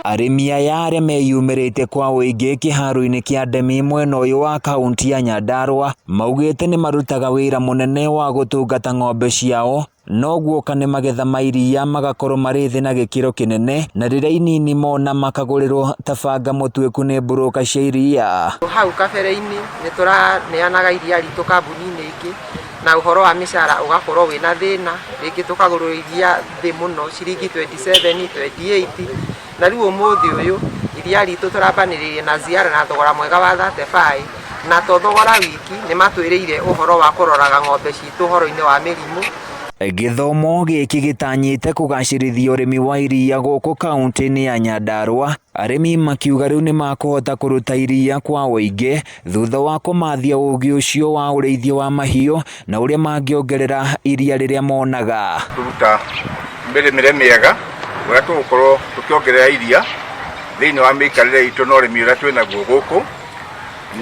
Arĩmi aya arĩa meyumĩrĩtie kwa ũingĩ kĩharo-inĩ kĩa Ndemi mwena ũyũ wa kaunti ya Nyandarua maugĩte nĩ marutaga wĩra mũnene wa gũtungata ng'ombe ciao no guoka nĩ magetha ma iria magakorwo marĩ thĩ na gĩkĩro kĩnene na rĩrĩa inini mona makagũrĩrwo ta banga mũtuĩku nĩ mburũka cia iria. Hau kabere-inĩ nĩ tũraneanaga iria ritũ kambuni-inĩ ingĩ na ũhoro wa mĩcara ũgakorwo wĩna thĩna, rĩngĩ tũkagũrwo iria thĩ mũno ciringi 27, 28, na rĩu ũmũthĩ ũyũ iria ritũ tũrambanĩrĩirie na Ziara na thogora mwega wa 35, na to thogora wiki, nĩ matwĩrĩire ũhoro wa kũroraga ng'ombe citũ ũhoro-inĩ wa mĩrimũ. Gĩthomo gĩkĩ gĩtanyĩte kũgacĩrithia ũrĩmi wa iria gũkũ kaunti-inĩ ya Nyandarua, arĩmi makiuga rĩu nĩ makũhota kũruta iria kwa ũingĩ thutha wa kũmathia ũgĩ ũcio wa ũrĩithia wa mahiũ na ũrĩa mangĩongerera iria rĩrĩa monaga. Kũruta mĩrĩmĩre mĩega ũrĩa tũgũkorwo tũkĩongerera iria thĩinĩ wa mĩikarĩre itũ na ũrĩmi ũrĩa twĩ naguo gũkũ.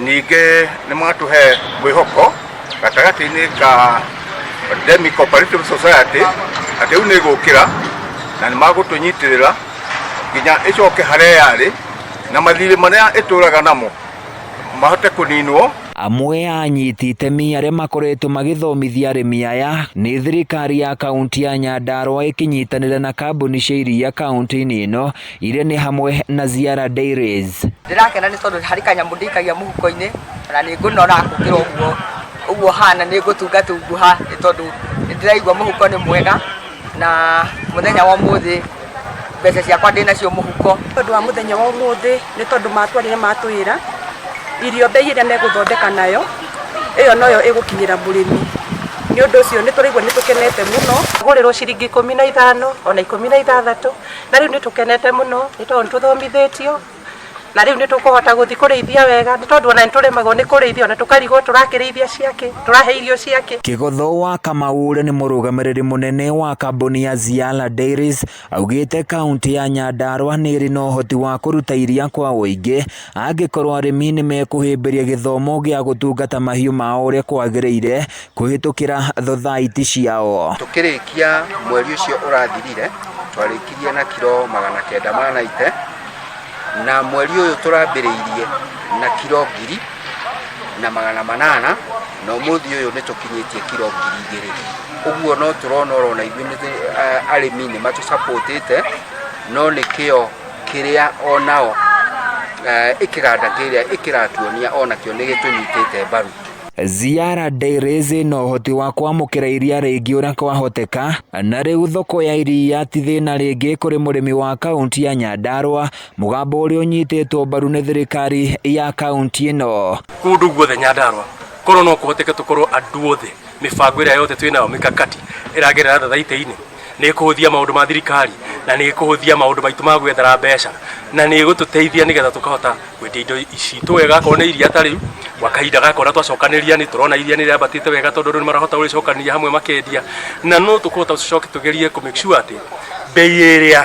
Ningĩ nĩ matũhe mwĩhoko gatagatĩ-inĩ ka Demi Cooperative Society atĩ rĩu nĩ ĩgũkĩra na nĩ magũtũnyitĩrĩra nginya ĩcoke harĩa yarĩ na mathirĩ marĩa ĩtũraga namo mahote kũninwo. Amwe a anyiti itemi arĩa makoretwo magĩthomithia arĩmi aya nĩ thirikari ya kaunti ya Nyandarua ĩkĩnyitanĩra na kambuni cia iria kaunti-inĩ ĩno iria nĩ hamwe na Ziara Dairies. Ndĩrakena nĩ tondũ harĩ kanyamũ ndĩikagia mũhuko-inĩ na nĩ ngũnora gũkĩra ũguo ũguo hana nĩ ngũtungatunguha nĩ tondũ nĩ ndĩraigua mũhuko nĩ mwega na mũthenya wa ũmũthĩ mbeca ciakwa ndĩnacio mũhuko. Tondũ wa mũthenya wa ũmũthĩ nĩ tondũ matwarire matwĩra irio bei ĩrĩa megũthondeka nayo ĩyo noyo ĩgũkinyĩra mũrĩmi. Nĩ ũndũ ũcio nĩ tũraigua nĩ tũkenete mũno. Gũrĩrwo ciringi 15 ona 16 na rĩu nĩ tũkenete mũno nĩ tondũ nĩ tũthomithĩtio na rĩu nĩ tũkũhota gũthiĩ kũrĩithia wega nĩ tondũ ona nĩ tũremagwo nĩ kũrĩithia ona tũkarigwo tũrakĩrĩithia ciakĩ, tũrahe irio ciakĩ. Kĩgotho wa Kamau ũrĩa nĩ mũrũgamĩrĩri mũnene wa kambuni ya Ziala Dairies augĩte kaunti ya Nyandarua nĩ ĩrĩ na ũhoti wa kũruta iria kwa ũingĩ angĩkorwo arĩmi nĩ mekũhĩmbĩria gĩthomo gĩa gũtungata mahiũ mao ũrĩa kwagĩrĩire kũhĩtũkĩra thothaitĩ ciao. Tũkĩrĩkia mweri ũcio ũrathirire twarĩkirie na kiro 990 na mweri ũyũ tũrambĩrĩirie na kiro 1800 na ũmũthĩ ũyũ nĩ tũkinyĩtie kiro 2000. Ũguo no tũrona orona ithuĩ arĩmi nĩ matũcapotĩte no nĩkĩo kĩrĩa onao kĩganda kĩrĩa kĩratuonia onakĩo nĩ gĩtũnyitĩte mbaru. Ziara Dairies ĩna ũhoti wa kwamũkĩra iria rĩingĩ ũrĩa kwahoteka na rĩu thoko ya iria ti thĩna rĩngĩ kũrĩ mũrĩmi wa kaunti ya Nyandarua, mũgambo ũrĩa ũnyitĩtwo mbaru nĩ thirikari ya kaunti ĩno. Kũndũ guothe Nyandarua korwo no kũhoteke tũkorwo andũ othe mĩbango ĩrĩa yothe twĩnayo mikakati ĩragerera thathaitĩ-inĩ nĩ ĩkũhũthia maũndũ ma thirikari na nĩ ĩkũhũthia maũndũ maitũ ma gwethera mbeca na nĩ ĩgũtũteithia nĩgetha tũkahota kwendia indo citũ wega akorwo nĩ iria ta rĩu gwa kahinda gaka ona twacokanĩria nĩ tũrona iria nĩ rĩambatĩte wega tondũ andũ nĩ marahota gũrĩcokanĩria hamwe makendia na no tũkũhota tũcoke tũgerie kũ make sure atĩ bei ĩrĩa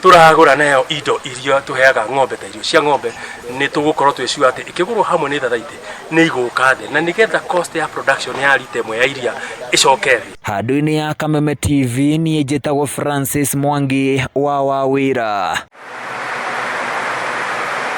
tũragũra nayo indo iria tũheaga ng'ombe ta irio cia ng'ombe nĩ tũgũkorwo twĩ sure atĩ ĩkĩgũrwo hamwe nĩ thathaitĩ nĩ igũka thĩ na nĩgetha cost ya production ya rita ĩmwe ya iria ĩcoke thĩ. Handũ-inĩ ya Kameme TV niĩ njĩtagwo Francis Mwangi wa Wawĩra.